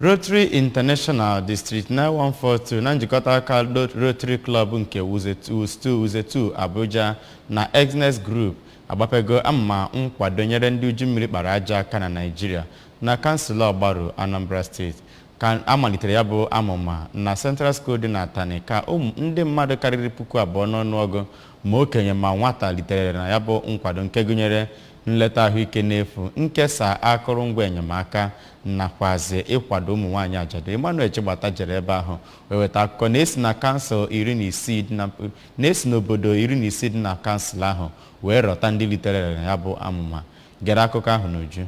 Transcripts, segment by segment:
Rotary International District 9142 na njikọta aka Rotary Club nke Wuse 2 Abuja na Exness Group agbapego amụma nkwado nyere ndị uju mmiri kpara aja aka na Naịjirịa na kansụl Ọgbaru, Anambra Steeti. Ka amalitere ya bụ amụma na Central School dị na Atani ka ụmụ ndị mmadụ karịrị 2000 n'ọnụọgụ, ma okenye ma nwata, litere na ya bụ nkwado nke gụnyere nleta ahụike n'efu, nkesa akụrụngwa enyemaka nakwazi ịkwado ụmụ nwaanyị ajadu. Emmanuel Chigbata jere ebe ahụ wee weta akụkọ na-esi na kansụl 16 dị na na-esi n'obodo 16 dị na kansụl ahụ wee rọta ndị litere na ya bụ amụma. Gere akụkọ ahụ n'uju.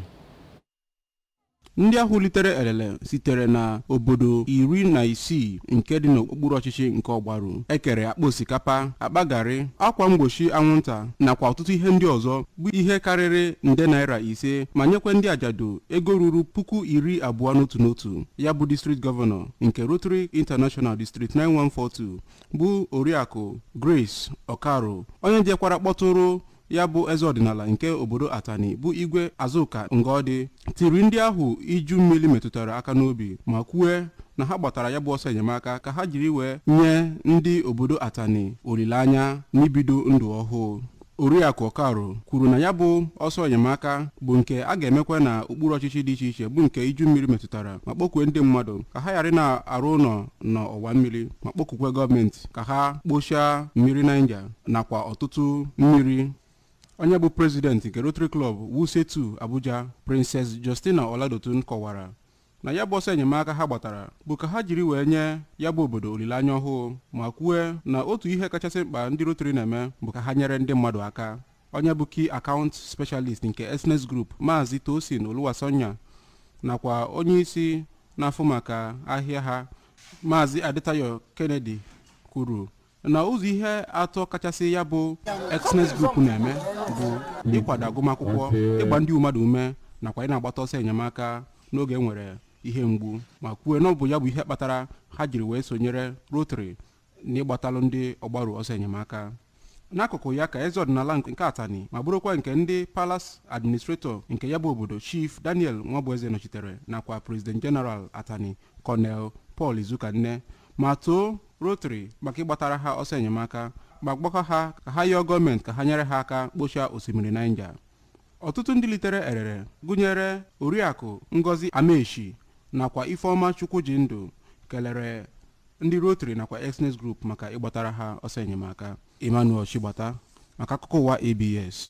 Ndị ahụ litere elele sitere na obodo 16 nke dị n'okpuru ọchịchị nke Ọgbaru. Ekere akpa osikapa, akpa garị, akwa mgbochi anwụnta nakwa ọtụtụ ihe ndị ọzọ bụ ihe karịrị nde naira 5, ma nyekwa ndị ajadu ego ruru 20,000 n'otu n'otu. Ya bụ district governor nke Rotary International District 9142 bụ Oriakụ Grace Okaro, onye jekwara kpọtụrụ ya bụ eze ọdịnala nke obodo Atani bụ Igwe Azụka Ngọdị, tiri ndị ahụ iju mmiri metụtara aka n'obi ma kwue na ha gbatara ya bụ ọsọ enyemaka ka ha jiri wee nye ndị obodo Atani olileanya n'ibido ndụ ọhụụ. Oriakụ Okaro kwuru na ya bụ ọsọ enyemaka bụ nke a ga-emekwa na okpuru ọchịchị dị iche iche bụ nke iju mmiri metụtara, ma kpọkwue ndị mmadụ ka ha ghara na-arụ ụlọ n'ọwa mmiri, ma kpọkukwe gọọmenti ka ha kpochaa mmiri Naija nakwa ọtụtụ mmiri. Onye bụ president nke Rotary Club Wuse 2 Abuja, Princess Justina Oladotun, kọwara na ya bụ ọsọ enyemaka ha gbatara bụ ka ha jiri wee nye ya bụ obodo olileanya ọhụụ, ma kwue na otu ihe kachasị mkpa ndị Rotary na-eme bụ ka ha nyere ndị mmadụ aka. Onye bụ Key Account Specialist nke Exness Group, Maazị Tosin Oluwasonya, nakwa onye isi na-afụ maka ahịa ha, Maazị Adetayo Kennedy, kwuru na ụzọ ihe atọ kachasị ya bụ Exness Group na-eme bụ ịkwado agụmakwụkwọ, ịgba ndị mmadụ ume nakwa ị na-agbata ọsọ enyemaka n'oge e nwere ihe mgbu, ma kwuo na ọ bụ ya bụ ihe kpatara ha jiri wee sonyere Rotary n'ịgbatalụ ndị Ọgbaru ọsọ enyemaka. N'akụkụ ya ka eze ọdịnala nke Atani ma bụrụkwa nke ndị Palace Administrator nke ya bụ obodo, Chief Daniel Nwabueze, nọchitere nakwa President General Atani, Colonel Paul Izukanne, ma too Rotary maka ịgbatara ha ọsọ enyemaka, ma gbakọ ha ka ha yọọ gọọmenti ka ha nyere ha aka kpochaa osimiri Niger. Ọtụtụ ndị litere erere gụnyere Oriakụ Ngozi Amechi nakwa Ifeọma Chukwujindụ kelere ndị Rotary nakwa Exness Group maka ịgbatara ha ọsọ enyemaka. Emmanuel Chigbata maka akụkọ ụwa ABS.